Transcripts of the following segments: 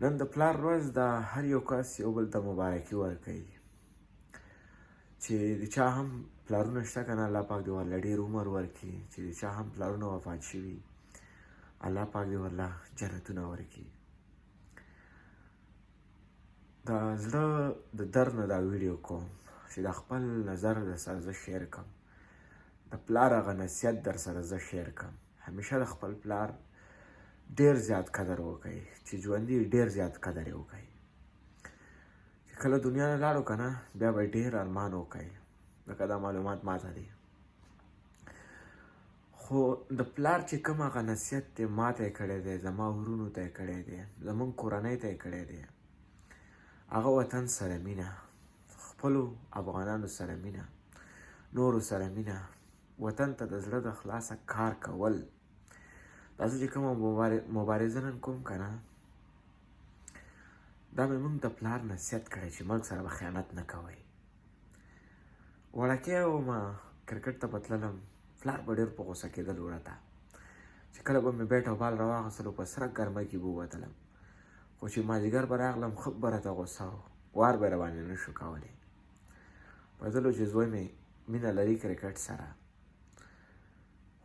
نن د پلار ورځ ده، هر یو کس یو بل ته مبارکي ورکوي. چې د چا هم پلارونه شته که نه، الله پاک دې ورله ډېر عمر ورکړي. چې د چا هم پلارونه وفات شوي، الله پاک دې ورله جنتونه ورکړي. د زړه د درد نه دا ویډیو کوم چې د خپل نظر در سره زه شیر کم، د پلار هغه نصیحت در سره زه شیر کم. همیشه د خپل پلار ډیر زیات قدر وکړئ، چې ژوندي ډیر زیات قدر یې وکړئ. چې کله دنیا نه لاړو که نه، بیا به ډیر ارمان وکړئ، ځکه دا معلومات ماته دي. خو د پلار چې کوم هغه نصیحت دی، ماته یې کړی دی، زما ورونو ته یې کړی دی، زمونږ کورنۍ ته یې کړی دی، هغه وطن سره مینه، خپلو افغانانو سره مینه، نورو سره مینه، وطن ته د زړه د خلاصه کار کول. دا زه چې کومه مبارزه نن کوم که نه، دا مې موږ ته پلار نصیحت کړی چې ملک سره به خیانت نه کوئ. وړکی وم، کرکټ ته به تللم، پلار به ډېر په غوسه کېدلو راته چې کله به مې بیټ او بال راواخیستلو، په سره ګرمه کې به ووتلم، خو چې مازدیګر به راغلم، ښه به راته غوسه و، وار به یې راباندې نه شو کولی. په ځلو چې زوی مې مینه لري کرکټ سره،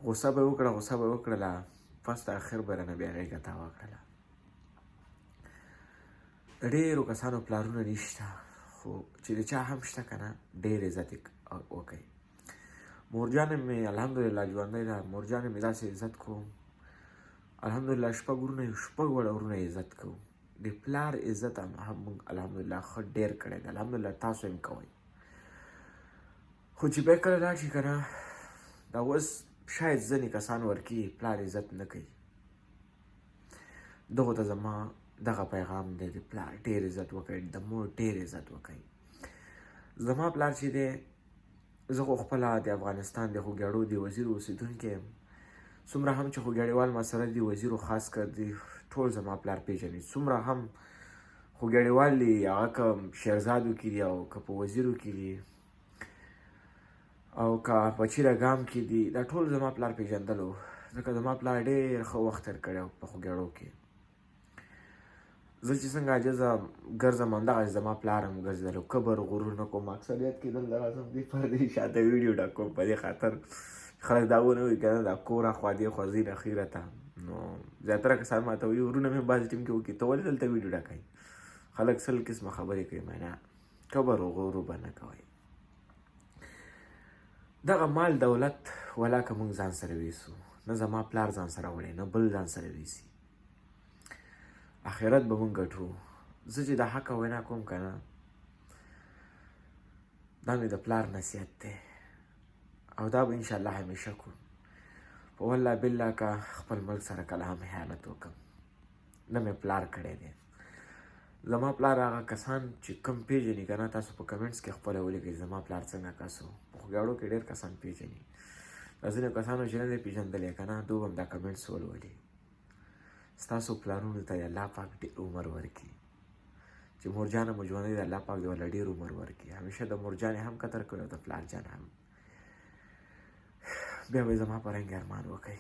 غوسه به یې وکړه، غوسه به یې وکړله، پس د اخر به یې رانه بیا غېږه تاوه کړله. د ډېرو کسانو پلارونه نشته، خو چې د چا هم شته که نه، ډېر عزت یې وکړئ. مورجانې مې الحمدلله ژوندۍ ده، مورجانې مې داسې عزت کوم، الحمدلله شپږ ورونه یو، شپږ واړه ورونه عزت کوو. د پلار عزت هم موږ الحمدلله ښه ډېر کړی دی، الحمدلله تاسو هم کوئ. خو چې بیا کله لاړ شي که نه، دا اوس شاید ځینې کسان ورکي پلار عزت نه کوي، دغو ته زما دغه پیغام دی، د پلار ډېر عزت وکړئ، د مور ډېر عزت وکړئ. زما پلار چې دی، زه خو خپله د افغانستان د خوږیاړو د وزیرو اوسېدونکی یم، څومره هم چې خوږیاړیوال ما سره دي، وزیرو خاص کر دي، ټول زما پلار پېژني. څومره هم خوږیاړیوال دي، هغه که شیرزادو کې دي او که په وزیرو کې دي او که په چیره ګام کې دي، دا ټول زما پلار پېژندلو، ځکه زما پلار ډېر ښه وخت تېر کړی په خوږیاړو کې. زه چې څنګه عاجزه ګرځم، همدغسې زما پلار هم ګرځېدلو. کبر غرور نه کوم، اکثریت کې دلته راځم دې پردې شاته ویډیو ډکوم، په دې خاطر خلک دا ونه وایي که نه دا کور اخوا دې خوا ځي نه ښي راته. نو زیاتره کسان ماته وایي، ورونه مې بعضې ټیم کې وکړي، ته ولې دلته ویډیو ډکوې؟ خلک سل قسمه خبرې کوي. مې نه، کبر او غرور به نه کوئ. دغه مال دولت ولا که موږ ځان سره ویسو، نه زما پلار ځان سره وړی، نه بل ځان سره ویسي، اخرت به مونږ ګټو. زه چې د حق وینا کوم که نه، دا مې د پلار نصیحت دی او دا به انشاءالله همیشه کوم. په والله بالله که خپل ملک سره کله هم خیانت وکړم، نه مې پلار کړی دی. زما پلار هغه کسان چې کم پیژني که نه، تاسو په کمنټس کې خپله ولیکئ زما پلار څنګه کس و. په خوږیاړو کې ډېر کسان پیژني، دا ځینو کسانو چې نه دی پیژندلی که نه، دوی به هم دا کمنټس ولولي. ستاسو پلارونو ته الله پاک ډېر عمر ورکړي، چې مورجانه مو ژوندۍ ده، الله پاک دې ورله ډېر عمر ورکړي. همیشه د مورجانې هم قدر کوي او د پلار جان هم. بیا به زما په رنګ ارمان وکړئ.